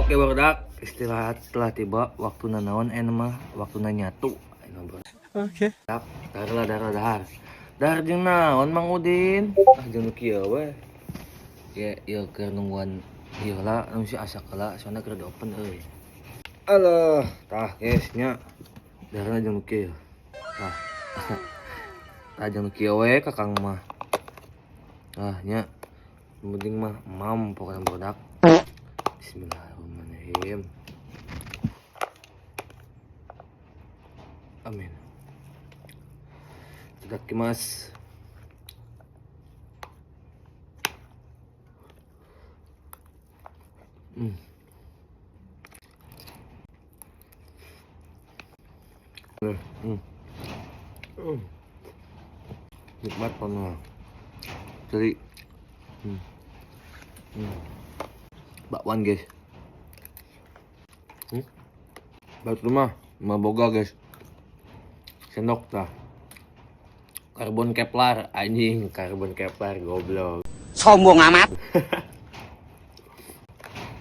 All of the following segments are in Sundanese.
Oke barudak, istirahat setelah tiba waktu naon mah waktu nyatu. Oke. Dahar lah, dahar dahar. Dahar jeung naon Mang Udin? Ah jeung nu kieu we. Ya, ieu keur nungguan ieu lah, nu si asak heula soalna keur di open euy. Alah, tah guys nya. Daharna jeung nu kieu. Tah. Tah jeung nu kieu we kakang mah. Ah nya. Penting mah mam pokoknya barudak. Bismillahirrahmanirrahim. Amin. Itadakimasu. Nikmat banget. Jadi, Bakwan guys. Batu mah boga guys. Sendok tah. Karbon Kevlar anjing, karbon Kevlar goblok. Sombong amat.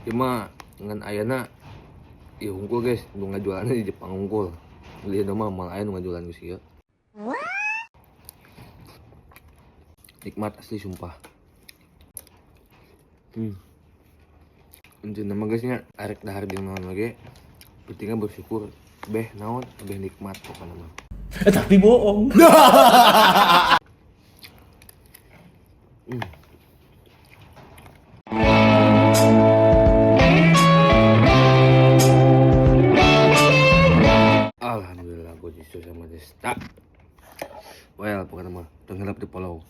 Cuma dengan ayana ya unggul guys, nu ngajualannya di Jepang unggul. Lihat mah malah aya nu ngajualan geus ieu. Nikmat asli sumpah. Intinya mah guys nya arek dahar jeung naon lagi. Pentingnya bersyukur beh naon beh nikmat pokoknya mah. Tapi bohong. Alhamdulillah gue justru sama Desta. Well, pokoknya mah tenggelam di follow.